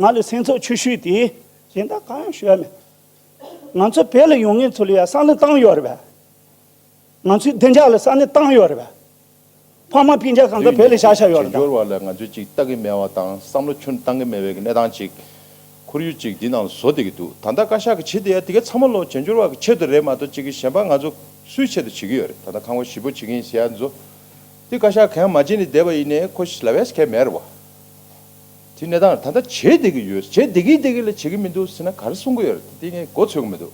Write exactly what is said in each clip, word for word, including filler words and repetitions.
ང་ལ་སེམས་ཚོར་ཆེ་ཤོས་དེ་གཞན་དག་གང་ཡང་ཞུ་ཡ་མེད། ང་ཚོ་བོད་ལ་ཡོད་མཁན་ཚོ་ལ་ཡ་བསམ་བློ་བཏང་ཡོད་རེད་པས། ང་ཚོའི་བདེ་འཇགས་ལ་བསམ་བློ་བཏང་ཡོད་རེད་པས། ཕ་མ་སྤུན་ཀྱག་གང་ག་བོད་ལ་བཞག་བཞག་ཡོད་རེད་ད། བྱེས་འབྱོར་བ་ལ་ང་ཚོས་ཅིག་ལྟ་གི་མེད་པ་དང་བསམ་བློ་ཁྱོན་བཏང་གི་མེད་པའི་གནས་སྟངས་ཅིག་ཁོར་ཡུག་ཅིག་འདི་ནང་བཟོ་བསྡད་ཀྱི་འདུག་ད་ལྟ་བཀའ་ཤག་གི་བྱེད་བསྡད་ཡ་དེ་ག་ཚང་མ་ལོ་བྱེས་འབྱོར་བ་གི་ཆེད་དུ་རེད་མ་གཏོགས་ཅིག་གི་གཞན་པ་ང་ཚོ་སུའི་ཆེད་དུ་བྱེད་ཀྱི་ཡོད་རེད། ད་ལྟ་ཁང་པ་ཞེ་པོ་བྱེད་ཀྱི་ཡིན་ཟེར་ཡ་ཚོ་དེ་བཀའ་ཤག་གང་མ་བྱེད་ནས་བསྡད་པ་ཡིན་ནའི་ཁོ་ལབ་ཡས་གང་མེད་རེད་བ། དེ་གནས་སྟངས་ད་ལྟ་བྱེད་བསྡད་ཀྱི་ཡོད། བྱེད་བསྡད་ཀྱི་བསྡད་ཀྱི་ལ་བྱེད་ཀྱི་མི་འདུག་ཟེར་ན་ག་རེ་གསུང་གི་ཡོད་རེད། དེ་ངས་མགོ་ཚོད་ཀྱི་མི་འདུག་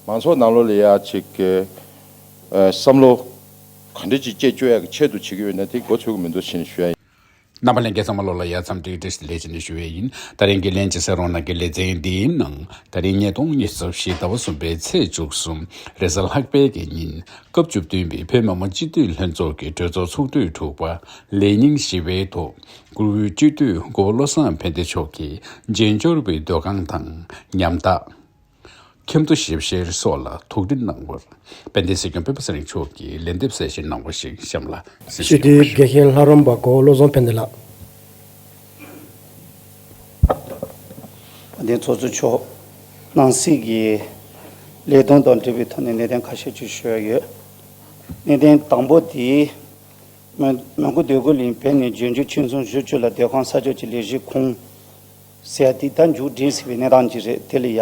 མང་ཚོགས་ནང་ལོགས་ལ་ཡ་ཅིག་གི་ཨ་བསམ་བློ་ག་འདྲ་ཅིག་བསྐྱེད་བཅུག་ཡག་གི་ཆེད་དུ་བྱེད་ཀྱི་ཡོད་ན་དེ་མགོ་ཚོད་ཀྱི་མི་འདུག་ཞེས་ཞུ་ཡ་ཡིན། རྣམ་པ་ལྷན་རྒྱས་ཚང་མ་ལོ་ལ་ཡ་འཚམས་འདྲི་བཀྲ་ཤིས་བདེ་ལེགས་ཞེས་ཞུ་བ་ཡིན། ད་རིང་གི་ལྷན་ཅིག་གསན་རོགས་གནང་གི་ལེ་ཚན་འདིའི་ནང་ད་རིང་ཉིས་སྟོང་ཉི་ཤུ་རྩ་བཞི་ཟླ་བ་གསུམ་པའི་ཚེས་བཅུ་གསུམ་རེས་གཟའ་ལྷག་པའི་གི་ཉིན་སྐབས་བཅུ་བདུན་པའི་བོད་མི་མང་སྤྱི་འཐུས་ལྷན་ཚོགས་ཀྱི་གྲོས་ཚོགས་ཚོགས་དུས་དྲུག་པ་ལས་ཉིན་བཞི་པའི་ཐོག་བཀུར་འོས་སྤྱི་འཐུས་མགོན་པོ་བློ་བཟང་ཕན་བདེ་མཆོག་གིས་རྗེས་འབྱོར་བའི་སྡོད་ཁང་དང་ཉམ་ཐག་ཁྱིམ་ཐོ་ཞིབ་བཤེར་སོགས་ལ་ཐུགས་འདུན་གནང་བར་དཔལ་ལྡན་སྲིད་སྐྱོང་སྤེན་པ་ཚེ་རིང་མཆོག་གིས་ལན་འདེབས་གསལ་བཤད་གནང་བ་ཞིག་གཤམ་ལ་གསན་ཞུ་ཞུ་དོན། དགེ་བཤེས་ལྷ་རམས་པ་གོ་བློ་བཟང་ཕན་བདེ་ལགས། དཔལ་ལྡན་ཚོགས་གཙོ་མཆོག་ནང་སྲིད་ཀྱི་ལས་དོན་དང་འབྲེལ་བའི་ཐོག་ནས་གནད་དོན་ཁ་ཤས་ཅིག་ཞུ་ཡ་ཡོད། གནད་དོན་དང་པོ་དེ། མོན་མོན་གྷོ་འདོད་རྒུ་གླིང་བོད་ནས་འབྱོར་འབྱོར་ཆུ་ཚོད་བཞི་བཅུ་ལ་སྡོད་ཁང་གསར་འཇོག་གི་ལས་གཞི་ཁུངས་ཟེར་ཡ་དེ་ད་མཇུག་སྒྲིལ་ཟིན་པའི་གནས་སྟངས་ཅིག་རེད། དེ་ལ་ཡ་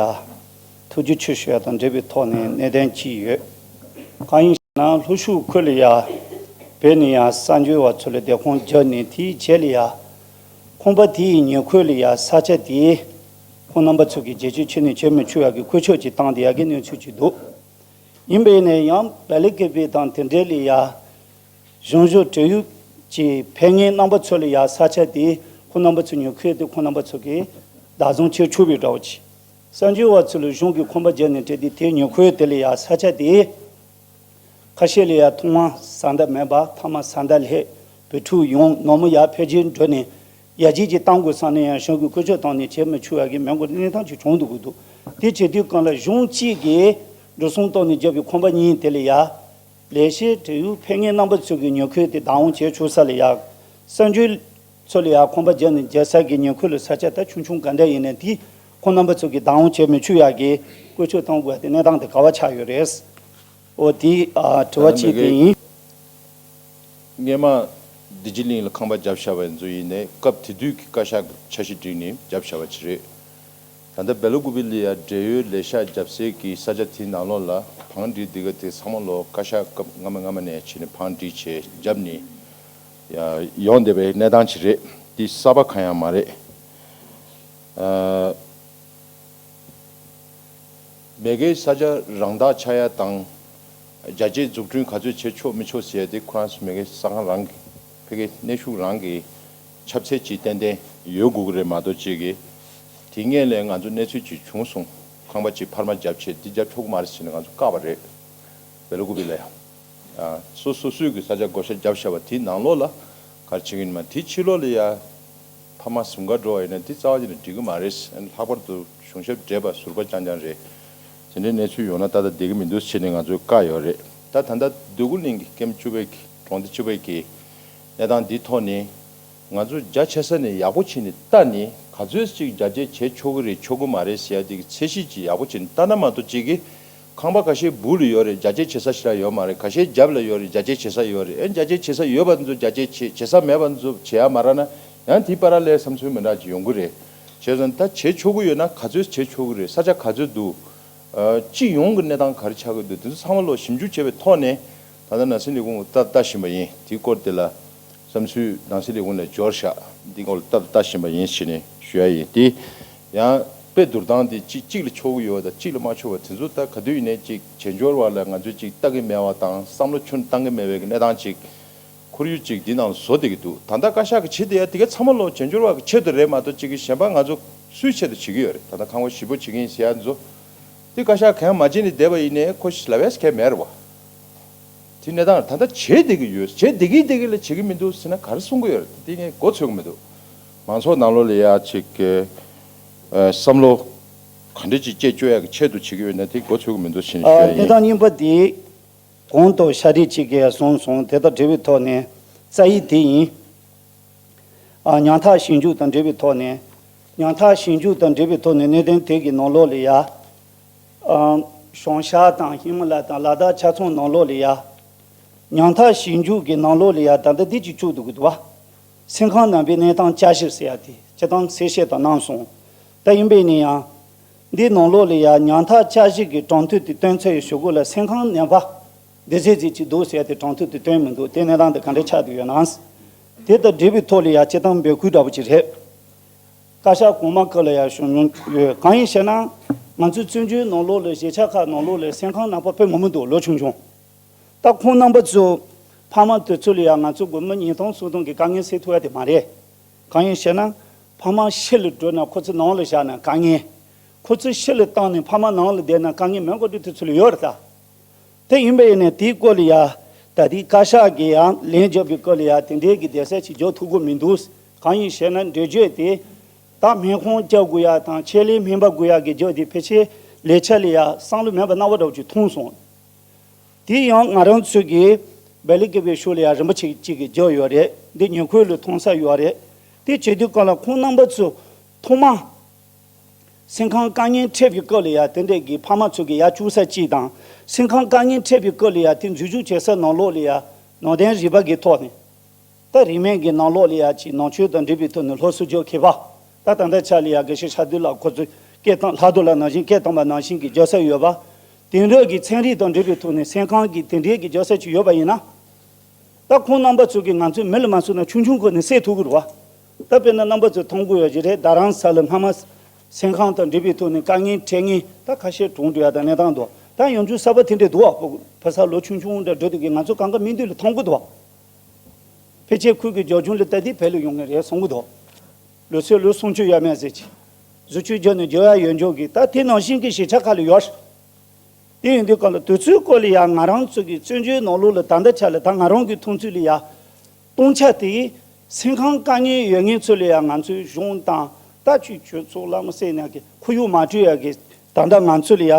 ཐུགས་རྗེ་ཆེ་ཞུ་ཡ་དང་འབྲེལ་བའི་ཐོག་ནས་གནད་དོན་གཅིག་ཡོད། གང་ཡིན་ཞེ་ན་ལྷོ་ཕྱོགས་ཁུལ་ལ་ཡ་བོད་ནས་ཡ་གསར་འབྱོར་བ་ཚོ་ལ་སྡོད་ཁང་བརྒྱབ་ནས་དེའི་རྗེས་ལ་ཡ་ཁང་པ་དེའི་ཉེ་འཁོར་ལ་ཡ་ས་ཆ་དེ་ཁོང་རྣམ་པ་ཚོ་གི་རྒྱལ་སྤྱིའི་ཆེད་ནས་བྱེད་མི་ཆོག་ཡ་གི་བཀོད་ཁྱབ་ཅིག་བཏང་བསྡད་ཡ་གི་གནས་ཚུལ་ཅིག་འདུག་ཡིན་པ་ཡིན་ནའི་ཡང་བལ་ཀེ་པི་དང་དེ་འབྲེལ་ལ་ཡ། གཞུང་བཞུགས་འབྲེལ་ཡོད་ཀྱི་ཕེབས་མཁན་རྣམ་པ་ཚོ་ལ་ཡ་ས་ཆ་དེ་ཁོང་རྣམ་པ་ཚོ་ཉོ་མཁན་དེ་ཁོང་རྣམ་པ་ཚོ་གིས་བདག་བཟུང་བྱེད་ཆོག་པའི་འདྲ་བོ་ཅིག་གསར་འབྱོར་བ་ཚོ་ལ་གཞུང་གི་ཁང་པ་བརྒྱབ་ནས་སྤྲད་དེ་དེ་ཉོ་མཁན་དེ་ལ་ཡ་ས་ཆ་དེ་ཁ་ཤས་ལ་ཡ་ཐོག་མ་བཟའ་ཟླ་མེད་པ་ཐ་མ་བཟའ་ཟླ་སླེབས་བུ་ཕྲུག་ཡོང་ནུ་མོ་ཡར་ཕལ་ཆེར་འགྲོ་ནས་ཡར་རྒྱས་ཀྱི་གཏང་དགོས་བསམ་ན་ཡང་གཞུང་གི་བཀོད་ཁྱབ་བཏང་ནས་བྱེད་མི་ཆོག་ཡ་གི་མི་འགོ་གནས་སྟངས་ཅིག་བྱུང་འདུག་གི་འདུག་དེ་བྱེད་དུས་སྒང་ལ་གཞུང་གཅིག་གིས་འགྲོ་སོང་བཏང་ནས་བརྒྱབ་པའི་ཁང་པ་གཉིས་དེ་ལ་ཡ། ལས་བྱེད་འབྲེལ་ཡོད་ཕེབས་མཁན་རྣམ་པ་ཚོ་གི་ཉོ་མཁན་དེ་བདག་དབང་བྱས་ཆོག་ས་ལ་ཡ། གསར་འབྱོར་ཚོ་ལ་ཡ་ཁང་པ་བརྒྱབ་ནས་རྒྱག་ས་གི་ཉེ་འཁོར་ལ་ས་ཆ་ད་ཆུང་ཆུང་ག་འདྲ་ཡིན་ནའི་དེ་ཁོང་རྣམ་པ་ཚོ་གི་བདག་དབང་བྱས་མི་ཆོག་ཡ་གི་བཀོད་ཁྱབ་གཏོང་དགོས་ཡ་དེ་གནས་སྟངས་དེ་ག་བ་ཆགས་ཡོད་རེད། འོ་དེ་ཨ་དྲི་བ་གཅིག་དེ་ཡིན། སྔོན་མ་བདེ་སྐྱིད་གླིང་ལ་ཁང་པ་བརྒྱབ་བཞག་པ་ཡིན་ཚུལ་ཡིན་ནའི་སྐབས་དེ་དུས་ཀྱི་བཀའ་ཤག་གི་འཆར་གཞི་བསྒྲིགས་ནས་བརྒྱབ་བཞག་པ་ཅིག་རེད། ད་ལྟ་སྦེལ་ཀོབ་ལ་ཡ་འབྲེལ་ཡོད་ལས་ཤག་བརྒྱབ་སའི་གི་ས་ཆ་དེའི་ནང་ལོགས་ལ་བང་སྒྲིག་འདི་ག་དེ་ཚང་མ་ལོ་བཀའ་ཤག་སྐབས་སྔ་མ་སྔ་མ་ནས་བྱས་ནས་བང་སྒྲིག་བྱས་བརྒྱབ་ནས་ཡ་ཡོང་བསྡད་པའི་གནས་སྟངས་ཅིག་རེད། འདི་གསར་པ་གང་ཡང་མ་རེད། ཨ། མེས་རྒྱལ་ས་ཆ་རང་བདག་ཆགས་ཡ་དང་། རྒྱ་ཆེའི་འཛུགས་སྐྲུན་ག་ཚོད་བྱེད་ཆོག་མི་ཆོག་ཟེར་ཡ་དེ་ཁོ་རང་ཚོ་མེས་རྒྱལ་ས་ཁང་རང་གི་ཕ་གི་གནས་ཤུགས་རང་གི་ཁྱབ་ཚད་ཅིག་ཏན་ཏན་ཡོད་དགོས་ཀྱི་རེད་མ་གཏོགས་ཅིག་གི་དེ་སྔོན་ལས་ང་ཚོ་གནས་ཚུལ་ཅིག་བྱུང་སོང་། ཁང་པ་ཅིག་འཕར་མ་བརྒྱབ་བྱས་འདི་བརྒྱབ་ཆོག་གི་མ་རེད་ཟེར་ནས་ང་ཚོ་བཀག་པ་རེད། སྦེལ་ཀོབ་ལ་ཡ། ཨ། སོ་སོ་སོའི་གི་ས་ཆ་བགོ་བཤའ་བརྒྱབ་བཞག་པ་དེའི་ནང་ལོགས་ལ་ག་རེ་བྱེད་ཀྱི་ཡིན་མ་དེ་ཕྱི་ལོགས་ལ་ཡ། ཕ་མ་ཟུང་ག་འགྲོ་བ་ཡིན་ན་དེ་རྩ་བ་ཉིད་ནས་འགྲིག་གི་མ་རེད། ལྷག་པར་དུ་གཞུང་ཞབས་བགྲེས་པ་ཟུར་པ་རྐྱང་རྐྱང་རེད། དེ་འདྲའི་གནས་ཚུལ་ཡོང་ན་ཏག་ཏག་བསྡད་ཀྱི་མི་འདུག་ཟེར་ནས་ང་ཚོས་བཀག་ཡོད་རེད། ད་ད་ལྟ་འདོད་རྒུ་གླིང་གི་ཀེམ་བཅུ་པའི་གི་གྲོང་སྡེ་བཅུ་པའི་གི་གནས་སྟངས་འདི་ཐོག་ནས་ང་ཚོ་རྒྱ་ཆེ་ས་ནས་ཡག་པོ་བྱས་ནས་ལྟ་ནས་ག་ཚོད་ཅིག་རྒྱ་སྐྱེད་བྱེད་ཆོག་གི་རེད་ཆོག་གི་མ་རེད་ཟེར་ཡ་དེ་གི་ཚད་གཞི་ཅིག་ཡག་པོ་བྱས་ནས་ལྟ་ན་མ་གཏོགས་ཅིག་གི་ཁང་པ་ཁ་ཤས་སྦུག་ལ་ཡོད་རེད། རྒྱ་སྐྱེད་བྱེད་ས་ཞིག་ལ་ཡོད་མ་རེད། ཁ་ཤས་རྒྱབ་ལ་ཡོད་རེད། རྒྱ་སྐྱེད་བྱེད་ས་ཡོད་རེད། ཨེ་རྒྱ་སྐྱེད་བྱེད་ས་ཡོད་པ་ཚོ་རྒྱ་སྐྱེད་བྱེད་བྱེད་ས་མེད་པ་ཚོ་བྱེད་ཡ་མ་རག་ན་ཡང་དེའི་བར་ལ་བསམ་ཚུལ་མི་འདྲ་ཅིག་ཡོང་གི་རེད། བྱས་ཙང་ད་བྱེད་ཆོག་གི་ཡོད་ན་ག་ཚོད་བྱེད་ཆོག་གི་རེད། ས་ཆ་ག་ཚོད་འདུག་ཨ། སྤྱི་ཡོངས་ཀྱི་གནས་སྟངས་ག་རེ་ཆགས་ཀྱི་འདུག་དེ་ཚོ་ཚང་མ་ལོ་ཞིབ་འཇུག་བྱས་པའི་ཐོག་ནས་ད་ལྟ་ནང་སྲིད་ལས་ཁུངས་ལ་ལྟ་ལྟ་བཞིན་པ་ཡིན། དེའི་སྐོར་དེ་ལ་བསམ་ཚུལ་ནང་སྲིད་ལས་ཁུངས་ནས་འབྱོར་བཞག་འདི་སྐོར་ལ་ལྟ་ལྟ་བཞིན་པ་ཡིན་ཞེས་ནས་ཞུ་ཡ་ཡིན། དེ་ཡང་དཔེ་བསྡུར་སྟངས་དེ་གཅིག་གཅིག་ལ་ཆོག་གི་ཡོད་དང་གཅིག་ལ་མ་ཆོག་པ་དེ་ཚོ་ད་ག་དུས་ཡིན་ནའི་གཅིག་བྱེད་འབྱོར་བ་ལ་ང་ཚོས་གཅིག་ལྟ་གི་མེད་པ་དང་བསམ་བློ་ཁྱོན་བཏང་གི་མེད་པའི་གནས་སྟངས་གཅིག་ཁོར་ཡུག་ཅིག་འདི་ནང་བཟོ་བསྡད་ཀྱི་འདུག་ད་ལྟ་བཀའ་ཤག་གི་བྱེད་བསྡད་ཡ་དེ་ག་ཚང་མ་ལོ་བྱེད་འབྱོར་བ་གི་ཆེད་དུ་རེད་མ་གཏོགས་གཅིག་གི་གཞན་པ་ང་ཚོ་སུའི་ཆེད་དུ་བྱེད་ཀྱི་ཡོད་རེད། ད་ལྟ་ཁང་པ་ཞེ་པོ་བྱེད་ཀྱི་ཡིན་ཟེར་ཡ་ཚོ་དེ་བཀའ་ཤག་གང་མ་བྱེད་ནས་བསྡད་པ་ཡིན་ནའི་ཁོ་ལབ་ཡས་གང་མེད་རེད་བ། དེ་གནས་སྟངས་ད་ལྟ་བྱེད་བསྡད་ཀྱི་ཡོད། བྱེད་བསྡད་ཀྱི་བསྡད་ཀྱི་ལ་བྱེད་ཀྱི་མི་འདུག་ཟེར་ན་ག་རེ་གསུང་གི་ཡོད་རེད། དེ་ངས་མགོ་ཚོད་ཀྱི་མི་འདུག་མང་ཚོགས་ནང་ལོགས་ལ་ཡ་ཅིག་གི་བསམ་བློ་ག་འདྲ་ཅིག་བསྐྱེད་བཅུག་ཡག་གི་ཆེད་དུ་བྱེད་ཀྱི་ཡོད་ན་དེ་མགོ་ཚོད་ཀྱི་མི་འདུག་ཟེར་ནས་ཞུ་ཡ་ཡིན། གནས་སྟངས་གཉིས་པ་དེ། གོང་དུ་ཤ་རིགས་གཅིག་གིས་གསུངས་སོང་། དེ་དང་འབྲེལ་བའི་ཐོག་ནས་རྩ་ཡིག་དེ་ཡིན། ཨ། ཉམ་ཐག་ཞིབ་འཇུག་དང་འབྲེལ་བའི་ཐོག་ནས་ ཉམ་ཐག་ཞིབ་འཇུག་དང་འབྲེལ་བའི་ཐོག་ནས་གནད་དོན་དེ་གི་ནང་ལོགས་ལ་ཡ། ཨ། བྱང་ཤར་དང་ཧི་མ་ལ་དང་ལ་དྭགས་ཆ་ཚང་ནང་ལོགས་ལ་ཡ། ཉམ་ཐག་ཞིབ་འཇུག་གི་ནང་ལོགས་ལ་ཡ་ད་ལྟ་འདི་གཅིག་བཅུག་འདུག་གི་འདུག་བ། སེམས་ཁམས་ནང་པའི་གནས་སྟངས་བསྐྱར་ཞིབ་ཟེར་ཡ་དེ་སྤྱིར་བཏང་གསལ་བཤད་དང་གནང་སོང་། ད་ཡིན་པས་ནི་ཡང་། འདི་ནང་ལོགས་ལ་ཡ་ཉམ་ཐག་བསྐྱར་ཞིབ་ཀྱི་གྲངས་ཐོ་དེ་སྟོན་ཚར་ཡོད་ཞུ་དགོས་ལ། སེམས་ཁམས་ནད་པ་འདི་ཟེར་ཟེར་གྱི་འདུག་ཟེར་ཡ་དེ་གྲངས་ཐོ་དེ་སྟོན་མི་འདུག་དེ་གནས་སྟངས་དེ་ག་འདྲ་ཆགས་བསྡད་ཡོད་ན། དེ་དང་འབྲེལ་བའི་ཐོག་ལ་ཡ་སྤྱིར་བཏང་འབོད་སྐུལ་འདྲ་པོ་ཅིག་རེད། བཀའ་ཤག་གོང་མ་སྐབས་ལ་ཡང་ཞུ་མྱོང་ཡོད། གང་ཡིན་ཞེ་ན། ང་ཚོའི་བཙན་བྱོལ་ནང་ལོགས་ལ་གཞིས་ཆགས་ཁག་ནང་ལོགས་ལ་སེམས་ཁམས་ནད་པ་དཔེ་མང་པོ་འདུག་ལོ་ཆུང་ཆུང་། ད་ཁོང་རྣམ་པ་ཚོ་ཕ་མ་དེ་ཚོ་ལ་ཡང་ང་ཚོ་དགོས་མི་ཉིས་སྟོང་སུམ་སྟོང་གི་དཀའ་ངལ་སེལ་ཐུབ་ཡ་དེ་མ་རེད། གང་ཡིན་ཞེ་ན། ཕ་མ་ཕྱི་ལ་འགྲོ་ན་ཁོ་ཚོ་ནང་ལ་བཞག་ན་དཀའ་ངལ། ཁོ་ཚོ་ཕྱི་ལ་བཏང་ནས་ཕ་མ་ནང་ལ་བསྡད་ན་དཀའ་ངལ་མང་པོ་འདུག་དེ་ཚོ་ལ་ཡོད་རེད་ད། དེ་ཡིན་པ་ཡིན་ནའི་དེའི་སྐོར་ལ་ཡ། ད་ལྟའི་བཀའ་ཤག་གིས་ཡང་ལན་རྒྱབ་པའི་སྐོར་ལ་ཡ་དེ་འདྲའི་གི་བསྡད་ས་ཅིག་རྒྱག་ཐུབ་ཀྱི་མི་འདུག་གང་ཡིན་ཞེ་ན་འགྲེལ་བརྗོད་དེ། ད་སྨན་ཁང་བསྐྱར་དགོས་ཡ་དང་ཆེད་ལས་སྨན་པ་དགོས་ཡ་གི་རྒྱབ་དེ་ཕལ་ཆེར་ལས་འཆར་ལ་ཡ་བསམ་བློ་མེད་པ་སྣང་བ་འདྲ་བོ་ཅིག་མཐོང་སོང་། དེ་ཡང་ང་རང་ཚོ་གི་སྦེལ་ཀོབ་ཀྱི་ཕྱོགས་ལ་ཡ་རིན་པོ་ཆེ་གཅིག་གི་རྒྱབ་ཡོད་རེད། འདི་ཉེ་འཁོར་ལ་མཐོང་ས་ཡོད་རེད། དེ་བྱེད་དུས་སྐབས་ལ་ཁོང་རྣམ་པ་ཚོ་ཐོག་མ། སེམས་ཁམས་དཀའ་ངལ་འཕྲད་པའི་སྐབས་ལ་ཡ་དེ་འདྲས་ཀྱི་ཕ་མ་ཚོ་གི་ཡ་བཅུག་ས་གཅིག་དང་། སེམས་ཁམས་དཀའ་ངལ་འཕྲད་པའི་སྐབས་ལ་ཡ་དེ་འཛུལ་ཞུགས་བྱེད་ས་ནང་ལོགས་ལ་ཡ་ནང་བསྟན་རིག་པ་གི་ཐོག་ནས། ད་རིས་མེད་ཀྱི་ནང་ལོགས་ལ་ཡ་ཅིག་ནང་ཆོས་དང་འབྲེལ་བའི་ཐོག་ནས་སློབ་གསོ་རྒྱག་མཁས་པ། ད་ད་ལྟ་ཆ་ལ་ཡ་དགེ་བཤེས་ཤར་དུས་ལ་ཁོ་ཚོས་སྐད་བཏང་ལྷག་དུ་ལ་ནང་བཞིན་སྐད་བཏང་པ་ནང་བཞིན་གྱི་རྒྱག་ས་ཡོད་པ། དེང་རབས་ཀྱི་ཚན་རིག་དང་འབྲེལ་བའི་ཐོག་ནས་སེམས་ཁམས་ཀྱི་དེ་འདྲའི་གི་རྒྱག་ས་ཅིག་ཡོད་པ་ཡིན་ན། ད་ཁོང་རྣམ་པ་ཚོ་གིས་ང་ཚོའི་མི་ལ་མ་སོང་ན་ཆུང་ཆུང་སྒོ་ནས་སེལ་ཐུབ་ཀྱི་རེད་བ། ད་དཔེར་ན་རྣམ་པ་ཚོས་མཐོང་གི་ཡོད་ཀྱི་རེད། རྡ་རམ་ས་ལ་སྔ་མ་སེམས་ཁམས་དང་འབྲེལ་བའི་ཐོག་ནས་དཀའ་ངལ་འཕྲད་མཁན་ད་ཁ་ཤས་གྲོངས་འགྲོ་ཡ་དང་གནས་སྟངས་འདུག་ད་ཡང་བསྐྱར་གསར་པ་དེ་འདྲས་འདུག་བ། ཕ་ས་ལོ་ཆུང་ཆུང་འདྲ་འགྲོ་དུས་ཀྱི་ང་ཚོ་གང་ག་མི་འདུས་ལ་མཐོང་གི་འདུག་བ། ཕལ་ཆེར་ཁུལ་གྱི་རྒྱབ་ལྗོངས་ལ་ལྟ་དུས་བལ་ལ་ཡོང་ངེས་རེད་གསུང་གི་འདུག་ལོ་ཚོད་ལོ་སུམ་ཅུ་ཡས་མས་ཟེར་གྱི། བཟོ་བཅོས་རྒྱག་ནས་རྒྱག་ཡ་ཡོད་འཇོག་གི་ད་དེ་ནང་བཞིན་གྱི་གཞིས་ཆགས་ཁག་ལ་ཡོད། དེ་ཡིན་དུས་སྐབས་ལ་དུས་ཚོད་སྐོར་ལ་ཡ་ང་རང་ཚོ་གི་བཙན་བྱོལ་ནང་ལོགས་ལ་ད་ལྟ་ཆ་ལ་ད་ང་རང་གི་མཐོང་ཚུལ་ལ་ཡ། སྟོང་ཆ་དེ་སེམས་ཁམས་དཀའ་ངལ་ཡོད་མཁན་ཚོ་ལ་ཡ་ང་ཚོའི་གཞུང་དང་ད་ཅིག་གྲོས་ཚོགས་བླ་མ་སེ་ནས་གི་ཁོར་ཡུག་མ་སྤྲོད་ཡ་གི་ད་ལྟ་ང་ཚོ་ལ་ཡ་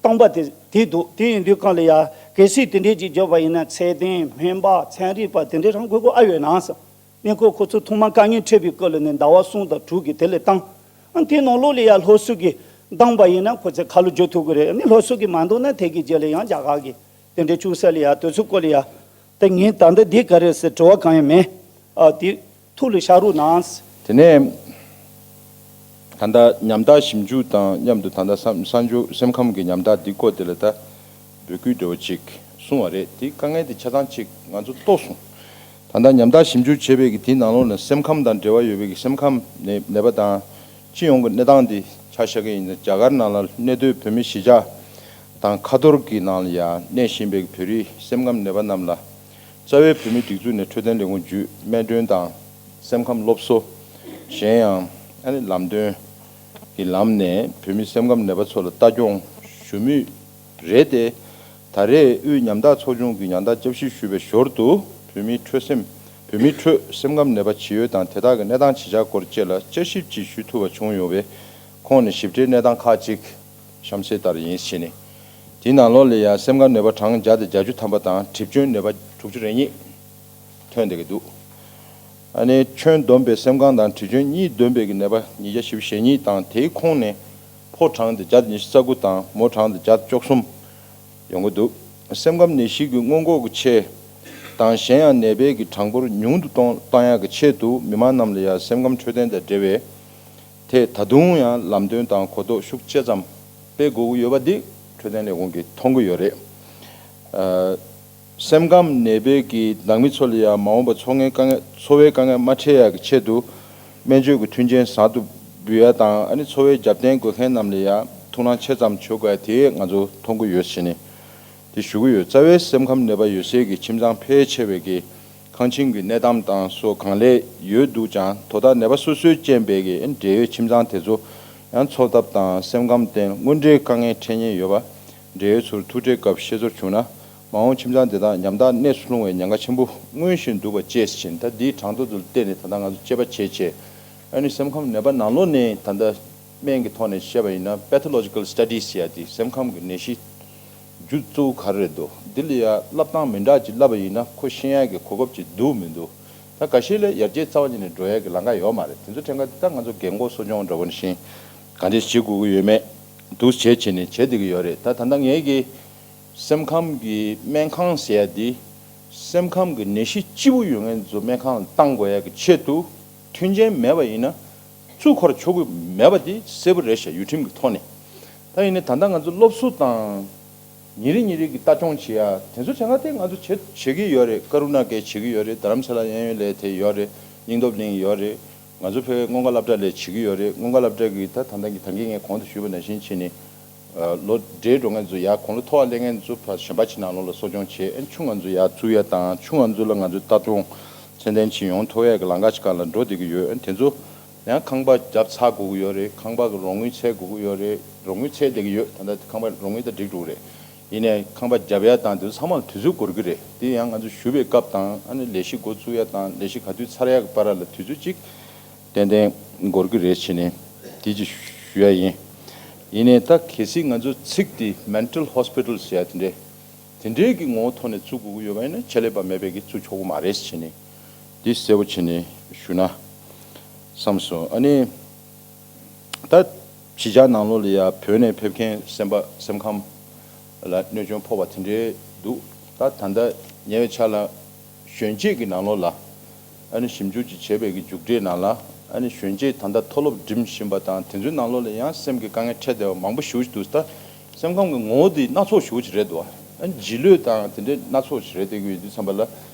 སྟོང་པ་དེ་དེ་འདུག་དེ་ཡིན་དུས་སྐབས་ལ་ཡ་གལ་སྲིད་དེ་འདྲས་ཅིག་བརྒྱབ་པ་ཡིན་ན་ཚད་ལྡན་སྨན་པ་ཚན་རིག་པ་དེ་འདྲས་རང་དགོས་མཁོ་ཨ་ཡོད་ན་ཟེར། གནས་སྐབས་ཁོ་ཚོ་ཐོག་མར་དཀའ་ངལ་འཕྲད་པའི་སྐབས་ལ་ནི་ཟླ་བ་གསུམ་དང་དྲུག་གི་དེ་ལས་བཏང་། ཨ་དེ་ནང་ལོགས་ལ་ཡ་སློབ་གསོ་གི་བཏང་པ་ཡིན་ན་ཁོ་ཚོས་ཁ་ལོ་བསྒྱུར་ཐུབ་ཀྱི་རེད། ཨ་ནི་སློབ་གསོ་གི་མ་འདང་ན་དེ་གི་རྗེས་ལ་ཡང་རྒྱ་གར་གི་དེ་འདྲའི་བཅུག་ས་ལ་ཡ་དུས་ཚོད་སྐོར་ལ་ཡ། ད་ངས་ད་ལྟ་འདི་ག་རེ་ཟེར་དྲི་བ་གང་ཡང་མེད། ཨ་དེ་ཐུགས་ལ་བཞག་རོགས་གནང་། དེ་ནས་ད་ལྟ་ཉམ་ཐག་ཞིབ་འཇུག་དང་མཉམ་དུ་ད་ལྟ་བསམ་བསམ་བྱུང་སེམས་ཁམས་ཀྱི་ཉམ་ཐག་འདི་སྐོར་དེ་ལ་ད་འབོད་སྐུལ་འདྲ་བོ་ཅིག་གསུངས་པ་རེད། དེ་དཀའ་ངལ་དེ་ཆ་ཚང་ཅིག་ང་ཚོ་རྟོགས་སོང་། ད་ལྟ་ཉམ་ཐག་ཞིབ་འཇུག་བྱས་པའི་གི་དེའི་ནང་ལོགས་ནས་སེམས་ཁམས་དང་འབྲེལ་བ་ཡོད་པའི་གི་སེམས་ཁམས་ནད་ནད་པ་དང་སྤྱི་ཡོངས་ཀྱི་གནས་སྟངས་འདི་ཆ་བཞག་གི་ཡིན་ན། རྒྱ་གར་ནང་ལ་གནས་སྡོད་བོད་མི་གཞིས་ཆགས་དང་ཁ་ཐོར་གྱི་ནང་ལ་ཡང་གནས་བཞིན་པའི་བོད་རིགས་སེམས་ཁམས་ནད་པ་རྣམས་ལ་རྩ་བའི་བོད་མིའི་སྒྲིག་འཛུགས་ནས་འཕྲོད་བསྟེན་ལས་ཁུངས་བརྒྱུད་སྨན་གྲོན་དང་སེམས་ཁམས་སློབ་གསོ། གཞན་ཡང་ཨ་ནི་ལམ་སྟོན་གྱི་ལམ་ནས་བོད་མི་སེམས་ཁམས་ནད་པ་ཚོ་ལ་ལྟ་སྐྱོང་ཞུ་མུས་རེད་དེ། ད་རེས་དབུས་ཉམ་ཐག་ཚོགས་ཆུང་གིས་ཉམ་ཐག་བསྐྱར་ཞིབ་ཞུས་པའི་ཞོར་དུ་བོད་མིའི་འཕྲོད་སེམས་བོད་མིའི་ཁྲོད་སེམས་ཁམས་ནད་པ་ཇི་ཡོད་དང་དེ་དག་གི་གནས་སྟངས་ཇི་ཆགས་སྐོར་བཅས་ལ་བསྐྱར་ཞིབ་ཅིག་ཞུ་ཐུབ་པ་བྱུང་ཡོད་པས། ཁོང་ནས་ཞིབ་ཕྲའི་གནས་སྟངས་ཁག་ཅིག་གཤམ་གསལ་ལྟར་ཡིན་ཞེས་ནས། དེའི་ནང་ལོགས་ལ་ཡང་སེམས་ཁམས་ནད་པ་གྲངས་བརྒྱ་དང་བརྒྱད་ཅུ་ཐམ་པ་དང་གྲིབ་སྐྱོན་ནད་པ་དྲུག་ཅུ་རེ་གཉིས་ཐོན་བསྡད་ཀྱི་འདུག་ཨ་ནི་ཁྱོན་བསྡོམས་པའི་སེམས་ཁམས་དང་གྲིབ་སྐྱོན་གཉིས་བསྡོམས་པའི་གི་ནད་པ་ཉིས་བརྒྱ་བཞི་བཅུ་ཞེ་གཉིས་དང་། དེའི་ཁོངས་ནས་ཕོ་གྲངས་དེ་བརྒྱ་དང་ཉི་ཤུ་རྩ་དགུ་དང་མོ་གྲངས་དེ་བརྒྱ་དང་བཅུ་གསུམ་ཡོང་གི་འདུག་སེམས་ཁམས་ནད་གཞི་གི་སྔོན་འགོག་གི་ཆེད་དང་གཞན་ཡང་ནད་པའི་གི་གྲངས་འབོར་ཉུང་དུ་གཏོང་གཏོང་ཡག་གི་ཆེད་དུ་མི་མང་རྣམས་ལ་ཡང་སེམས་ཁམས་འཕྲོད་བསྟེན་དང་འབྲེལ་བའི་ཐད་ད་དུང་ཡང་ལམ་སྟོན་དང་གོ་རྟོགས་ཤུགས་ཆེ་ཙམ་སྤེལ་དགོས་ཀྱི་ཡོད་པ་འདི་འཕྲོད་བསྟེན་ལས་ཁུངས་ཀྱིས་མཐོང་གི་ཡོད་རེད། ཨ། སེམས་ཁམས་ནད་པའི་གི་ནང་མི་ཚོ་ལ་ཡང་མ་འོངས་པ་འཚོ་ངན་དཀའ་ངལ་འཚོ་བའི་དཀའ་ངལ་མ་འཕྲད་ཡག་གི་ཆེད་དུ་སྨན་བཅོས་ཀྱི་མཐུན་རྐྱེན་བཟང་དུ་འབུལ་ཡ་དང་། ཨ་ནི་འཚོ་བའི་རྒྱབ་རྟེན་དགོས་མཁན་རྣམས་ལ་ཡང་ཐུགས་སྣང་ཆེ་ཙམ་བྱེད་དགོས་ཡ་དེ་ང་ཚོ་མཐོང་གི་ཡོད་ཟེར་ནས་དེ་ཞུ་གི་ཡོད། རྩ་བའི་སེམས་ཁམས་ནད་པ་ཡོད་སའི་གི་ཁྱིམ་ཚང་ཕལ་ཆེ་བའི་གི་ཁང་ཁྱིམ་གྱི་གནས་སྟངས་དང་སོགས་གང་ལེགས་ཡོད་འདུག་ཀྱང་། དོ་བདག་ནད་པ་སོ་སོའི་རྐྱེན་པས་ཀྱི་འབྲེལ་ཡོད་ཁྱིམ་ཚང་དེ་ཚོ་ཡང་འཚོ་ཐབས་དང་སེམས་ཁམས་ཐད་དངོས་འབྲེལ་དཀའ་ངལ་འཕྲད་ཉེན་ཡོད་པ། འབྲེལ་ཡོད་ཚོར་ཐུག་འཕྲད་སྐབས་ཤེས་ཚོར་བྱུང་ན། མ་འོངས་ཁྱིམ་ཚང་དེ་དག་ཉམ་ཐག་གནས་སུ་ལྷུང་བའི་ཉེན་ཁ་ཆེན་པོ་མངོན་བཞིན་འདུག་པ་བཅས་ཕྱིན། ད་འདིའི་གྲངས་ཐོ་དེ་ལ་བལྟས་ནས་ད་ལྟ་ང་ཚོ་དཔྱད་པ་བྱས་བྱས། ཨ་ནི་སེམས་ཁམས་ནད་པ་ནང་ལོགས་ནས་ད་ལྟ་སྨན་གྱི་ཐོག་ནས་བཤད་པ་ཡིན་ན། Pathological Studies ཟེར་ཡ་དེ་སེམས་ཁམས་ཀྱི་ནད་གཞི་རྒྱུ་གཙོ་བོ་ག་རེ་རེད་འདུག་འདི་ལ་ཡ་བསླབ་སྟངས་མི་འདྲ་ཅིག་བསླབ་པ་ཡིན་ན་ཁོ་ཤེས་ཡ་གི་གོ་སྐབས་ཅིག་འདུག་མི་འདུག་ད་འགའ་ཤས་ལ་ཡར་རྒྱས་རྩ་བ་ཉིད་ནས་འགྲོ་ཡ་གི་ལམ་ཁ་ཡོད་མ་རེད། དེ་ཚོ་དྲན་ཁ་དེ་ད་ང་ཚོ་རྒན་གོག་གསོ་སྐྱོང་འདྲ་བོ་ནང་བཞིན་ག་འདྲས་བྱེད་དགོས་ཀྱི་ཡོད་མེད་འདུག་བྱས་བྱས་ནས་བྱེད་བསྡད་ཀྱི་ཡོད་རེད། ད་ད་ལྟ་ངའི་གི་སེམས་ཁམས་ཀྱི་སྨན་ཁང་ཟེར་ཡ་འདི་སེམས་ཁམས་ཀྱི་ནད་གཞི་ལྕི་པོ་ཡོད་མཁན་ཚོ་སྨན་ཁང་ལ་བཏང་དགོས་ཡ་གི་ཆེད་དུ་མཐུན་རྐྱེན་མེད་པ་ཡིན་ན་བཙུགས་འཁོར་ཆོག་གི་མེད་པ་འདི་གསལ་པོ་རེད་ཤག་ཡུལ་ཁྲིམས་ཀྱི་ཐོག་ནས། ད་ཡིན་ནའི་ད་ལྟ་ང་ཚོ་སློབ་གསོ་དང་ཉིན་རེ་ཉིན་རེ་གི་ལྟ་སྐྱོང་བྱེད་ཡ་དེ་ཚོ་བྱ་ང་དེ་ང་ཚོ་བྱེད་བྱེད་ཀྱི་ཡོད་རེད། ཀ་རུ་ན་གས་བྱེད་ཀྱི་ཡོད་རེད། རྡ་རམ་ས་ལ་གཡས་གཡོན་ལ་དེ་ཡོད་རེད། སྙིང་སྟོབས་གླིང་ཡོད་རེད། ང་ཚོ་ཕ་གིའི་སྔོན་འགོག་སློབ་གྲྭ་ལ་བྱེད་ཀྱི་ཡོད་རེད། སྔོན་འགོག་སློབ་གྲྭ་གི་ད་ད་ལྟ་གི་ད་གིན་ངས་གོང་དུ་ཞུས་པ་ནང་བཞིན་བྱས་ནས་ལོ་བགྲེས་འགྲོ་མཁན་ཚོ་ཡ་གོང་ལོ་མཐོ་བ་སླེབས་མཁན་ཚོ་ཕ་གཞན་པ་ཅིག་ནང་ལོགས་ལ་གསོ་སྐྱོང་བྱེད། ཨ་ཆུང་ང་ཚོ་ཡ་བཙུགས་ཡ་དང་ཆུང་ང་ཚོ་ལ་ང་ཚོ་ལྟ་སྐྱོང་ཚད་ལྡན་ཅིག་ཡོང་ཐུབ་ཡ་གི་ལམ་ཁ་ཅིག་སྒང་ལ་འགྲོ་བསྡད་ཀྱི་ཡོད། ཨ་དེ་ཚོ་ཡང་ཁང་པ་བརྒྱབ་ཚར་དགོས་ཀྱི་ཡོད་རེད། ཁང་པ་གི་རོགས་དངུལ་འཚོལ་དགོས་ཀྱི་ཡོད་རེད། རོགས་དངུལ་འཚོལ་བསྡད་ཀྱི་ཡོད། ད་ལྟ་ཁང་པ་རོགས་དངུལ་ད་འགྲིག་འགྲོ་གི་རེད། ཡིན་ནའི་ཁང་པ་བརྒྱབ་ཡ་དང་དེ་ཚོ་ཚང་མ་ལ་དུས་ཚོད་འགོར་གྱི་རེད། དེ་ཡང་ང་ཚོ་ཞུ་བའི་སྐབས་དང་ཨ་ནི་ལས་གཞི་འགོ་བཙུགས་ཡ་དང་ལས་གཞི་ག་དུས་ཚར་ཡ་གི་བར་ལ་དུས་ཚོད་ཅིག་ཏན་ཏན་འགོར་གྱི་རེད་བྱས་ནས་དེ་ཅིག་ཞུ་ཡ་ཡིན། ཡིན་ནའི་ད་གལ་སྲིད་ང་ཚོ་ཚིག་དེ་mental hospital ཟེར་ཡ་དེ་འདྲས་དེ་འདྲའི་གི་ངོ་བོ་ཐོག་ནས་བཙུགས་དགོས་ཀྱི་ཡོད་པ་ཡིན་ན་ཆད་ལས་པ་མེད་པའི་གི་བཙུགས་ཆོག་གི་མ་རེད་བྱས་ནས་འདི་གསལ་པོ་བྱས་ནས་ཞུ་ན་བསམ་སོང་། ཨ་ནི་ད་གཞིས་ཆགས་ནང་ལོགས་ལ་ཡ་བོད་ནས་ཕེབས་མཁན་སེམས་པ་སེམས་ཁམས་ལ་གནོད་སྐྱོན་ཕོག་པ་དེ་འདྲའི་འདུག་ད་ད་ལྟ་ཉེ་བའི་ཆར་ལ་གཞོན་སྐྱེས་ཀྱི་ནང་ལོགས་ལ་ཨ་ནི་ཞིབ་འཇུག་ཅིག་བྱས་པའི་གི་མཇུག་འབྲས་ནང་ལ་ཨ་ནི་གཞོན་སྐྱེས་ད་ལྟ་མཐོ་སློབ་འགྲིམ་བཞིན་པ་དང་དེ་ཚོའི་ནང་ལོགས་ལ་ཡང་སེམས་ཀྱི་དཀའ་ངལ་འཕྲད་བསྡད་པ་མང་པོ་ཞེ་པོ་ཅིག་འདུག་ད་སེམས་ཁམས་ཀྱི་ངོ་བོ་འདི་སྣ་ཚོགས་ཞེ་པོ་ཅིག་རེད་འདུག་ཨ་ནི་རྗེས་ལུས་དང་དེ་འདྲའི་སྣ་ཚོགས་ཤིག་རེད་བསྡད་ཀྱི་ཡོད་དུས་ཙམ་པ་ལ།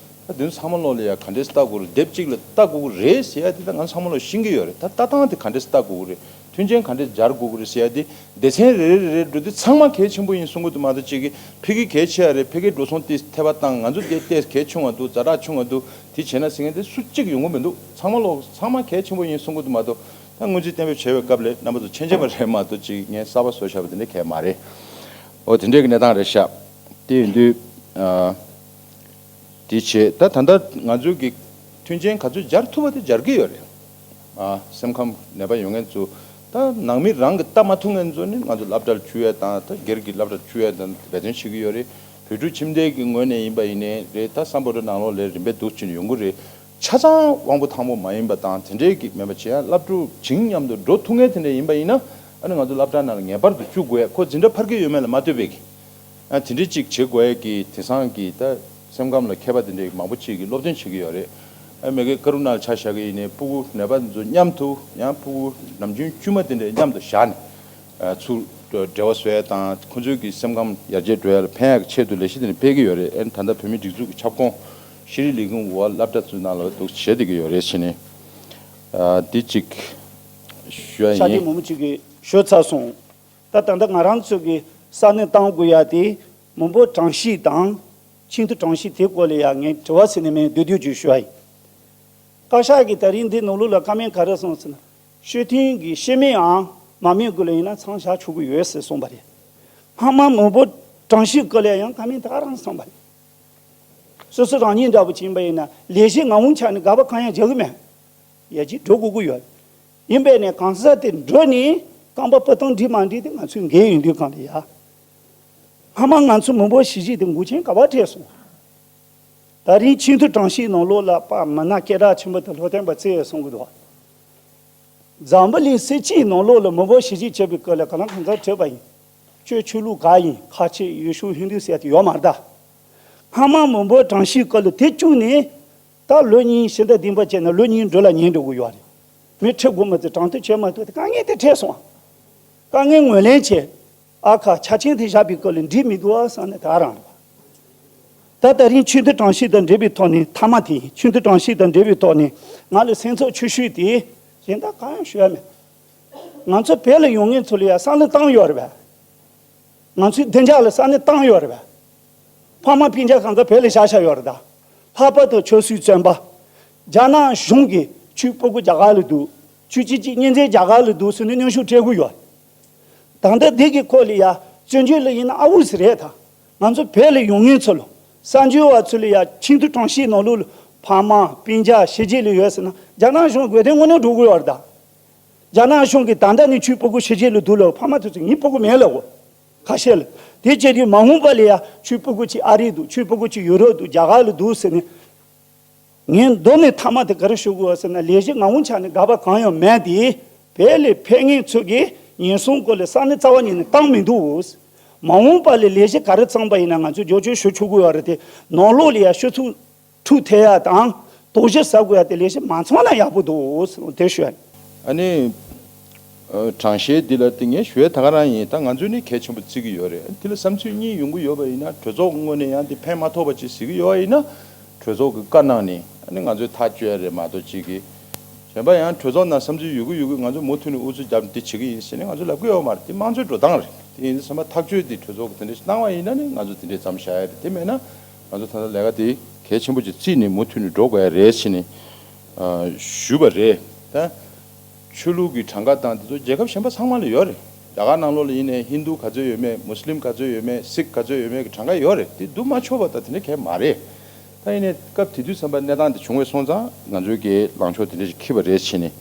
ད་དེ་ཚོ་ཚང་མ་ལོག་ལ་ཡ་ག་འདྲས་ལྟ་དགོས་རེད། དེབ་གཅིག་ལ་ལྟ་དགོས་ཀྱི་རེད་ཟེར་ཡ་དེ་ད་ང་ཚང་མ་ལོག་ཤེས་ཀྱི་ཡོད་རེད། ད་ལྟ་སྟངས་དེ་ག་འདྲས་ལྟ་དགོས་ཀྱི་རེད། མཐུན་རྐྱེན་ག་འདྲས་སྦྱར་དགོས་ཀྱི་རེད་ཟེར་ཡ་དེ་སྡེ་ཚན་རེ་རེ་རེ་རེ་འགྲོ་དུས་ཚང་མ་གལ་ཆེན་པོ་ཡིན་གསུང་གི་འདུག་མ་གཏོགས་གཅིག་གིས་ཕ་གི་གལ་ཆེ་ཡ་རེད། ཕ་གིའི་འགྲོ་སོང་དེ་འཐེབ་པ་བཏང་། ང་ཚོ་དེ་ལྟས་གལ་ཆུང་བ་འདུག་ཛ་དྲག་ཆུང་བ་འདུག་དེ་བྱས་ན་ཟེར་མཁན་དེ་སུ་གཅིག་ཡོང་གི་མི་འདུག་ཚང་མ་ལོག་ཚང་མ་གལ་ཆེན་པོ་ཡིན་གསུང་གི་འདུག་མ་གཏོགས་ད་སྔོན་རྩིས་གཏན་འབེབས་བྱས་པའི་སྐབས་ལ་རྣམ་པ་ཚོ་མཁྱེན་མཁྱེན་པ་རེད་མ་གཏོགས་གཅིག་ངས་གསར་པ་བཟོས་བཞག་པ་དེ་འདྲ་གལ་མ་རེད། འོ་དེ་འདྲའི་གི་གནས་སྟངས་རེད་ཤག་དེ་ཡིན་དུས་ཨ། དེ་བྱས་ད་ད་ལྟ་ང་ཚོའི་གི་མཐུན་རྐྱེན་ག་ཚོད་སྦྱར་ཐུབ་པ་དེ་སྦྱར་གི་ཡོད་རེད། ཨ་སེམས་ཁམས་ནད་པ་ཡོད་མཁན་ཚོ་ད་ནང་མི་རང་གི་ལྟ་མ་ཐུབ་མཁན་ཚོ་ནི་ང་ཚོ་སློབ་གྲྭར་བཅུག་ཡས་དང་ད་སྒེར་གྱི་སློབ་གྲྭར་བཅུག་ཡས་དང་འབད་བརྩོན་བྱེད་ཀྱི་ཡོད་རེད། བོད་ཕྲུག་ཁྱིམ་སྡེ་གི་ངོས་ནས་ཡིན་པ་ཡིན་ནའི་རེད། ད་སམ་བྷོ་ཊ་ནང་ལོགས་ལ་རིམ་པས་འདུག་ཅིག་ཡོང་གི་རེད། ཆ་ཚང་དབང་པོ་ཐང་པོ་མ་ཡིན་པ་དང་དེ་འདྲའི་གི་མེད་པ་བྱས་ཡ་སློབ་ཕྲུག་བྱིངས་མཉམ་དུ་འགྲོ་ཐུབ་མཁན་དེ་འདྲ་ཡིན་པ་ཡིན་ན་ཨ་ནི་ང་ཚོ་སློབ་གྲྭ་ནང་ལ་ངེས་པར་དུ་བཅུག་དགོས་ཡ། ཁོ་འཛིན་གྲྭ་ཕར་གི་ཡོད་མེད་ལ་མ་ལྟོས་པའི་གི་ཨ་དེ་འདྲའི་གཅིག་བྱེད་དགོས་ཡས་ཀྱི་དེང་སང་གི་ད་སེམས་ཁམས་ལ་མཁས་པ་དེ་འདྲའི་མང་པོ་གཅིག་གིས་སློབ་སྟོན་བྱེད་ཀྱི་ཡོད་རེད། ཨ་མ་གི་ཀ་རུ་ནཱ་ལ་ཆ་བཞག་གི་ཡིན་ནའི་སྤུ་གུ་ནད་པ་ཚོ་མཉམ་དུ་ཡང་སྤུ་གུ་ནམ་རྒྱུན་དཀྱུས་མ་དེ་འདྲའི་མཉམ་དུ་བཞག་ནས་ཨ་ཚུར་འབྲེལ་བ་བཟོ་ཡས་དང་ཁོང་ཚོའི་གི་སེམས་ཁམས་ཡར་རྒྱས་འགྲོ་ཡས་ལ་ཕན་ཡས་ཀྱི་ཆེད་དུ་ལས་གཞི་དེ་འདྲ་སྤེལ་གྱི་ཡོད་རེད། ཨ་ནི་ད་ལྟ་བོད་མིའི་སྒྲིག་འཛུགས་ཀྱི་ཁྱབ་ཁོངས་ཤེས་རིག་ལས་ཁུངས་འོག་སློབ་གྲྭ་ཚོའི་ནང་ལ་འདུག་བྱེད་བསྡད་ཀྱི་ཡོད་རེད་བྱས་ནས་ཨ་འདི་གཅིག་ཞུ་ཡ་ཤ་ཡིན། དེ་མོ་མོ་གཅིག་གིས་ཞུ་ཚར་སོང་། ད་ད་ལྟ་ང་རང་ཚོ་གི་ས་གནས་བཏང་དགོས་ཡ་དེ་མོན་པོ་གྲོང་གཤིས་དང་ཆིང་ཐུ་གྲོང་གཤིས་དེ་སྐོར་ལ་ཡ་ངས་དྲི་བ་ཟེར་ནས་མེད། བསྡུས་བསྡུས་ཅིག་ཞུ་བ་ཡིན། བཀའ་ཤག་གིས་ད་རིང་འདི་ནང་ལོགས་ལ་བཀའ་མོལ་ག་རེ་གསུངས་ཟེར་ན། ཤུལ་ཐུན་གྱི་ཤི་མིན་ཨང་མ་མིན་སྐོར་ལ་ཡིན་ན་ཚང་བཞག་ཆོག་གི་ཡོད་ཟེར་གསུངས་པ་རེད། སྔ་མ་མོན་པོ་གྲོང་གཤིས་སྐོར་ལ་ཡང་བཀའ་མོལ་ད་ག་རང་གསུངས་པ་རེད། སོ་སོ་རང་ཉིད་འདྲ་པོ་ཕྱིན་པ་ཡིན་ན་ལས་གཞི་ངང་ངམ་ཆ་ནས་དགག་པ་གང་ཡང་རྒྱག་གི་མེད། ཡར་རྒྱས་འགྲོ་དགོས་ཀྱི་ཡོད། ཡིན་པས་ནས་གང་ཟག་དེ་འགྲོ་ནས་རྐང་པ་སྤུ་ཐང་འགྲིག་མ་འགྲིག་དེ་ང་ཚོའི་འགན་ཡིན་དུས་གང་ལ་ཡ། སྔ་མ་ང་ཚོ་མི་འབོར་ཞི་བྱེད་དེ་འགོག་རྐྱེན་ག་པར་འཕྲད་སོང་། ད་རིང་ཆིང་ཐུ་གྲོང་གཤིས་ནང་ལོགས་ལ་དཔེ་མི་སྣ་སྐད་གྲགས་ཆེན་པོ་དེ་བློ་བརྟན་པ་བཙལ་ཡོད་གསུང་གི་འདུག་འཛམ་བུ་གླིང་སྲིད་སྤྱིའི་ནང་ལོགས་ལ་མི་འབོར་ཞི་བྱེད་བྱེད་པའི་སྐོར་ལ་གང་ལ་གང་འཚམ་བྲིས་པ་ཡིན། ཆོས་ཆོས་ལུགས་ག་ཡིན་ཁ་ཆེ་ཡུལ་ཤུལ་ཧིན་དུ་ཟེར་དེ་ཡོད་མ་རེད་ད། སྔ་མ་མི་འབོར་གྲངས་གཤིས་སྐོར་ལ་དེ་བཅུག་ནས་ད་ལོ་གཉིས་ཕྱི་ཟླ་བདུན་པ་བྱས་ན་ལོ་གཉིས་འགྲོ་ལ་ཉེ་འགྲོ་གི་ཡོད་རེད། མི་ཁྲི་དགུ་མ་ཚད་གྲངས་ཐོ་བྱས་མ་ཐུབ་དེ་དཀའ་ངལ་དེ་འཕྲད་སོང་། དཀའ་ངལ་ངོས་ལེན་བྱས། ཨ་ཁ་ཆ་རྐྱེན་དེ་བཞག་པའི་སྐོར་ལ་འགྲིག་མི་འདུག་ཨ་བསམ་ནས་ད་རང་རེད་པ། ད་ད་རིང་ཆིང་ཐུ་གྲོང་གཤིས་དང་འབྲེལ་བའི་ཐོག་ནས་མཐའ་མ་དེ་ཡིན། ཆིང་ཐུ་གྲོང་གཤིས་དང་འབྲེལ་བའི་ཐོག་ནས་ང་ལ་སེམས་ཚོར་ཆེ་ཤོས་དེ་གཞན་དག་གང་ཡང་ཞུ་ཡ་མེད། ང་ཚོ་བོད་ལ་ཡོང་མཁན་ཚོ་ལ་ཡ་ས་གནས་བཏང་ཡོད་རེད་པས། ང་ཚོའི་བདེ་འཇགས་ལ་ས་གནས་བཏང་ཡོད་རེད་པས། ཕ་མ་སྤུན་ཀྱག་གང་ག་བོད་ལ་བཞག་བཞག་ཡོད་རེད་ད། ལྷག་པར་དུ་ཆོས་སྲིད་བཙོན་པ། རྒྱ་ནག་གཞུང་གིས་ཁྱོད་སྤུ་གུ་རྒྱ་གར་ལ་འདུག་ཁྱོད་ཅི་ཅི་གཉེན་ཚན་རྒྱ་གར་ལ་འདུག་ཟེར་ནས་གནོན་ཤུགས་སྤྲད་གི་ཡོད། ད་ལྟ་འདི་གི་སྐོར་ལ་ཡ་བཙན་བྱོལ་ལ་ཡིན་ན་ཨ་འུ་ཟེར་རེད་ད། ང་ཚོ་བོད་ལ་ཡོང་མཁན་ཚོ་ལ་གསར་འབྱོར་བ་ཚོ་ལ་ཡ་ཆིང་ཐུ་གྲོང་གཤིས་ནང་ལོགས་ལ་ཕ་མ་སྤུན་ཀྱག་གཞིས་བྱེས་ལ་ཡོད་ཟེར་ན་རྒྱ་ནག་གཞུང་དགོས་དོན་དངོས་གནས་འགྲོ་གི་ཡོད་རེད་ད། རྒྱ་ནག་གཞུང་གིས་ད་ལྟ་ནས་ཁྱོད་སྤུ་གུ་གཞིས་བྱེས་ལ་འདུག་ལབ། ཕ་མ་དེ་ཚོ་ངའི་སྤུ་གུ་མེད་ལབ་གོ། ཁ་ཤས་ལ། དེ་བྱས་དུས་མ་འོངས་པ་ལ་ཡ་ཁྱོད་སྤུ་གུ་གཅིག་ཨ་རིར་འདུག་ཁྱོད་སྤུ་གུ་གཅིག་ཡུ་རོབ་འདུག་རྒྱ་གར་ལ་འདུག་ཟེར་ནས། ངས་མདོ་ནས་མཐའ་མ་དེ་ག་རེ་ཞུ་དགོས་ཟེར་ན། ལས་གཞི་མངའ་དབང་ཆ་ནས་འགལ་བ་གང་ཡང་མེད་དེ། བོད་ལ་ཕེབས་མཁན་ཚོ་གིས་ཉེན་སྲུང་སྐོར་ལ་ས་གནས་རྩ་བ་ཉིད་ནས་བཏང་མི་འདུག། མ་འོངས་པ་ལ་ལས་གཞི་ག་རེ་བརྩམས་པ་ཡིན་ན་ང་ཚོས་བསྒྱུར་བཅོས་ཞུ་ཆོག་གི་ཡོད་རེད་དེ། ནང་ལོགས་ལ་ཡ་ཤོག་ཐུག་འཐུ་ཐེ་ཡ་དང་དོགས་གཞི་ཟ་དགོས་ཡ་དེ་ལས་གཞི་མ་ཚང་ན་ཡག་པོ་འདུག་དེ་ཞུ་ཡ་ཡིན། ཨ་ནི། ཨ། དྲང་གཞས་འདི་ལ་དེ་ངས་ཞུ་ཡ་ད་ག་རང་ཡིན། ད་ང་ཚོས་ནི་གལ་ཆེན་པོ་བརྩི་གི་ཡོད་རེད། དེ་ལ་བསམ་ཚུལ་གཉིས་ཡོང་གི་ཡོད་པ་ཡིན་ན། གྲོས་ཚོགས་ངོས་ནས་ཡང་དེ་ཕན་མ་ཐོགས་པ་ཅིག་གཟིགས་ཀྱི་ཡོད་པ་ཡིན་ན། གྲོས་ཚོགས་ཀྱི་བཀའ་གནང་ནས་ཨ་ནི་ང་ཚོས་ཐག་གཅོད་ཡ་རེད་མ་གཏོགས། གཅིག་གིས་གཞན་པ་ཡང་གྲོས་ཚོགས་ནང་བསམ་ཚུལ་ཡོད་གི་ཡོད་གི་ང་ཚོ་མུ་མཐུད་ནས་ཨུ་ཚུགས་བརྒྱབ་ནས་དེ་བྱེད་ཀྱི་ཡིན་ཟེར་ནས་ང་ཚོ་ལབ་ཀྱི་ཡོད་མ་རེད། དེ་དམངས་གཙོའི་འགྲོ་སྟངས་རེད། དེ་ཡིན་དུས་ཙམ་པ་ཐག་གཅོད་དེ་གྲོས་ཚོགས་ཀྱིས་དེ་འདྲ་ཞིག་གནང་བ་ཡིན་ན་ནི་ང་ཚོ་དེ་འདྲས་བརྩམས་བཞག་ཡ་རེད། དེ་མེད་ན་ང་ཚོ་ད་ལྟ་ལས་ཀ་དེ་གལ་ཆེན་པོ་ཅིག་བརྩིས་ནས་མུ་མཐུད་ནས་འགྲོ་དགོས་ཡ་རེད་ཟེར་ནས་ཨ་ཞུས་པ་རེད། ད་ཆོས་ལུགས་ཀྱི་གྲངས་ཀ་དང་དེ་ཚོ་རྒྱལ་ཁབ་གཞན་པ་ཚང་མ་ལ་ཡོད་རེད། རྒྱ་གར་ནང་ལོགས་ལ་ཡིན་ནའི་ཧིན་དུ་ག་ཚོད་ཡོད་མེད། མུ་སི་ལིམ་ག་ཚོད་ཡོད་མེད། སིག་ག་ཚོད་ཡོད་མེད་ཀྱི་གྲངས་ཀ་ཡོད་རེད། དེ་བསྡུ་མ་ཆོག་པ་དང་དེ་འདྲ་གང་ཡང་མ་རེད། ད་ཡིན་ནའི་སྐབས་དེ་དུས་ཙམ་པ་གནས་སྟངས་དེ་བྱུང་བས་སོང་ཙང་ང་ཚོའི་གི་ལངས་ཕྱོགས་དེ་འདྲ་ཞིག་འཁྱེར་བ་རེད་ཟེར་ནས་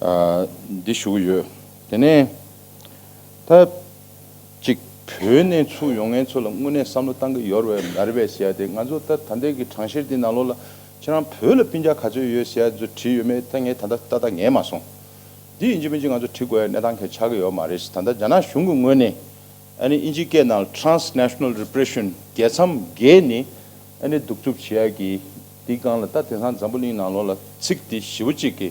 ཨ་འདི་ཞུ་གི་ཡོད། དེ་ནས་ད་ཅིག་བོད་ནས་ཚུར་ཡོང་མཁན་ཚོ་ལ་དངོས་གནས་བསམ་བློ་བཏང་གི་ཡོད་རེད་པས་མ་རེད་པས་ཟེར་ཡ་དེ། ང་ཚོ་ད་ད་ལྟའི་གི་དྲང་གཞས་འདི་ནང་ལོགས་ལ་ཁྱེད་རང་བོད་ལ་སྤུན་ཀྱག་ག་ཚོད་ཡོད་ཟེར་ཡ་ཚོ་བྲིས་ཡོད་མེད་ད་ངས་ད་ལྟ་ཏག་ཏག་ངས་མ་སོང་། འདི་ཡིན་གཅིག་མིན་གཅིག་ང་ཚོ་བྲི་དགོས་ཡ་གནས་སྟངས་གལ་ཆགས་ཀྱི་ཡོད་མ་རེད། ད་ལྟ་རྒྱ་ནག་གཞུང་གི་ངོས་ནས་ཨ་ནི་ཨིན་ཇིའི་སྐད་ནང་ལ་transnational repression རྒྱལ་མཚམས་བརྒལ་ནས་ཨ་ནི་གདུག་རྩུབ་བྱེད་ཡ་གི་འདི་སྒང་ལ། ད་དེང་སང་འཛམ་བུ་གླིང་ནང་ལོགས་ལ་ཚིག་འདི་ཞེ་པོ་ཅིག་གི་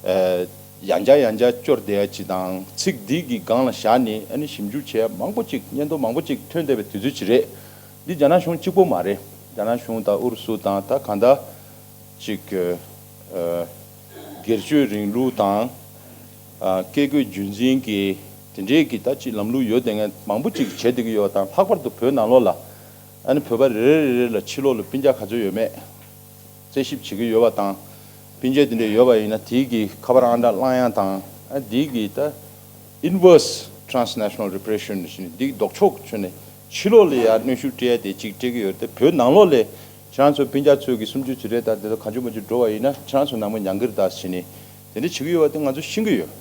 ཨ་ཡང་བསྐྱར་ཡང་བསྐྱར་སྐྱོར་བསྡད་ཡ་ཅིག་དང་། ཚིག་འདི་གི་སྒང་ལ་བཞག་ནས་ཨ་ནི་ཞིབ་འཇུག་བྱེད་ཡ་མང་པོ་ཅིག་སྙན་ཐོ་མང་པོ་ཅིག་ཐོན་བསྡད་པའི་དུས་ཚོད་ཅིག་རེད། འདི་རྒྱ་ནག་གཞུང་གཅིག་པོ་མ་རེད། རྒྱ་ནག་གཞུང་དང་ཨུ་རུ་སུ་དང་ད་གང་ལྟར་ཅིག་ཨ་སྒེར་གཅོད་རིང་ལུགས་དང་ཨ་བཀས་བཀོད་རྒྱུད་འཛིན་གྱི་དེ་འདྲའི་གི་ད་ཅིག་ལམ་ལུགས་ཡོད་བསྡད་མཁན་མང་པོ་ཅིག་བྱེད་བསྡད་ཀྱི་ཡོད་པ་དང་། ལྷག་པར་དུ་བོད་ནང་ལོགས་ལ་ཨ་ནི་བོད་པ་རེ་རེ་རེ་རེ་ལ་ཕྱི་ལོགས་ལ་སྤུན་ཀྱག་ག་ཚོད་ཡོད་མེད་རྩད་ཞིབ་བྱེད་ཀྱི་ཡོད་པ་དང་། སྤུན་མཆེད་དེ་འདྲ་ཡོད་པ་ཡིན་ན་དེའི་གི་ཁ་པར་ཨང་གྲངས་བླང་ཡ་དང་། ཨ་འདིའི་གི་ད་inverse transnational repression ཞེས་ནས་འདི་ལྡོག་ཕྱོགས་བྱས་ནས་ཕྱི་ལོགས་ལ་ཡ་གནོན་ཤུགས་སྤྲད་ཡ་དེ་གཅིག་སྤྲད་ཀྱི་ཡོད་རེད་དེ། བོད་ནང་ལོགས་ལ་ཁྱེད་རང་ཚོ་སྤུན་ཀྱག་ཚོས་གི་སུམ་ཅུ་ཅིག་རེད། ད་དེ་ཚོ་གང་བྱུང་མང་བྱུང་འགྲོ་བ་ཡིན་ན་ཁྱེད་རང་ཚོ་ནང་མི་མྱང་གི་རེད་ད་ཟེར་ནས་དེ་འདྲ་བྱེད་ཀྱི་ཡོད་པ་དེ་ང་ཚོ་ཤེས་ཀྱི་ཡོད།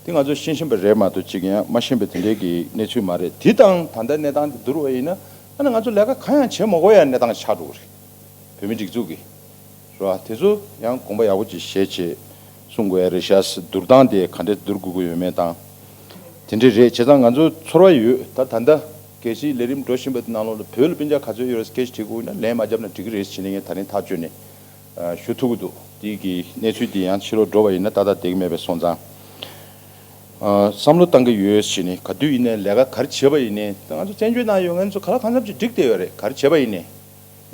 དེ་ང་ཚོ་ཤེས་བཞིན་པ་རེད་མ་གཏོགས་གཅིག་ཡང་མ་ཤེས་པའི་དེ་འདྲའི་གི་གནས་ཚུལ་མ་རེད། དེ་དང་ད་ལྟ་གནས་སྟངས་དེ་བསྡུར་བ་ཡིན་ན་ཨ་ནི་ང་ཚོ་ལས་ཀ་གང་ཡང་བྱེད་མ་དགོས་ཡ་གནས་སྟངས་ཆགས་འགྲོ་གི་རེད། བོད་མི་སྒྲིག་འཛུགས་ཀྱི་རེད་བ། དེ་ཚོ་ཡང་དགོངས་པ་ཡག་པོ་ཅིག་བཞེས་བྱས་གསུང་དགོས་ཡ་རེད་ཤག་བསྡུར་སྟངས་དེ་ག་འདྲས་བསྡུར་དགོས་ཀྱི་ཡོད་མེད་དང་། དེ་འདྲས་རེད། བྱས་ཙང་ང་ཚོ་ཚོར་བ་ཡོད། ད་ད་ལྟ་གལ་སྲིད་ལས་རིམ་འགྲོ་བཞིན་པ་དེ་ནང་ལོགས་ལ་བོད་ལ་སྤུན་ཀྱག་ག་ཚོད་ཡོད་རེད་སྐད་ཆ་དྲིས་དགོས་ན་ལན་མ་བརྒྱབ་ན་འགྲིག་གི་རེད་ཟེར་ནས་ངས་ད་རིང་ཐག་གཅོད་ནས་ཞུ་ཐུབ་ཀྱི་འདུག་དེའི་གི་གནས་ཚུལ་དེ་ཡང་ཕྱི་ལོགས་འགྲོ་བ་ཡིན་ན་ཏག་ཏག་བསྡད་ཀྱི་མེད་པ་སོང་ཙང་། བསམ་བློ་བཏང་གི་ཡོད་ཟེར་ནས། ག་དུས་ཡིན་ནའི་ལས་ཀ་ག་རེ་བྱས་པ་ཡིན་ནའི། ད་ང་ཚོ་བཙན་བྱོལ་ནང་ཡོད་མཁན་ཚོ་ག་ལ་གང་འཚམ་ཅིག་འགྲིག་བསྡད་ཡོད་རེད། ག་རེ་བྱས་པ་ཡིན་ནའི་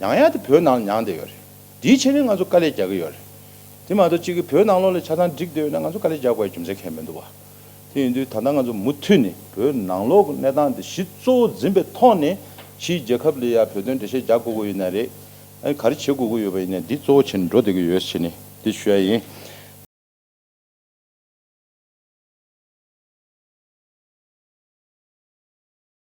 མྱང་ཡ་དེ་བོད་ནང་ལ་མྱངས་བསྡད་ཡོད་རེད། དེའི་ཆེད་ནས་ང་ཚོ་དཀའ་ལས་རྒྱག་གི་ཡོད་རེད། དེ་མ་གཏོགས་གཅིག་གིས་བོད་ནང་ལོགས་ལ་ཆ་ཚང་འགྲིག་བསྡད་ཡོད་ན་ང་ཚོ་དཀའ་ལས་རྒྱག་དགོས་པའི་རྒྱུ་མཚན་གང་ཡང་མི་འདུག་བ། དེ་ཡིན་དུས་ད་ལྟ་ང་ཚོ་མུ་མཐུད་ནས་བོད་ནང་ལོགས་ཀྱི་གནས་སྟངས་དེ་གཞི་གཙོ་བོ་འཛིན་པའི་ཐོག་ནས་ཕྱིའི་རྒྱལ་ཁབ་ལ་ཡ་བོད་དོན་འགྲེལ་བཤད་རྒྱག་དགོས་ཀྱི་ཡོད་ན་རེད། ཨ་ནི་ག་རེ་བྱེད་དགོས་ཀྱི་ཡོད་པ་ཡིན་ནའི་འདི་གཙོ་བོ་བྱས་ནས་འགྲོ་བསྡད་ཀྱི་ཡོད་ཟེར་ནས་འདི་ཞུ་ཡ་ཡིན།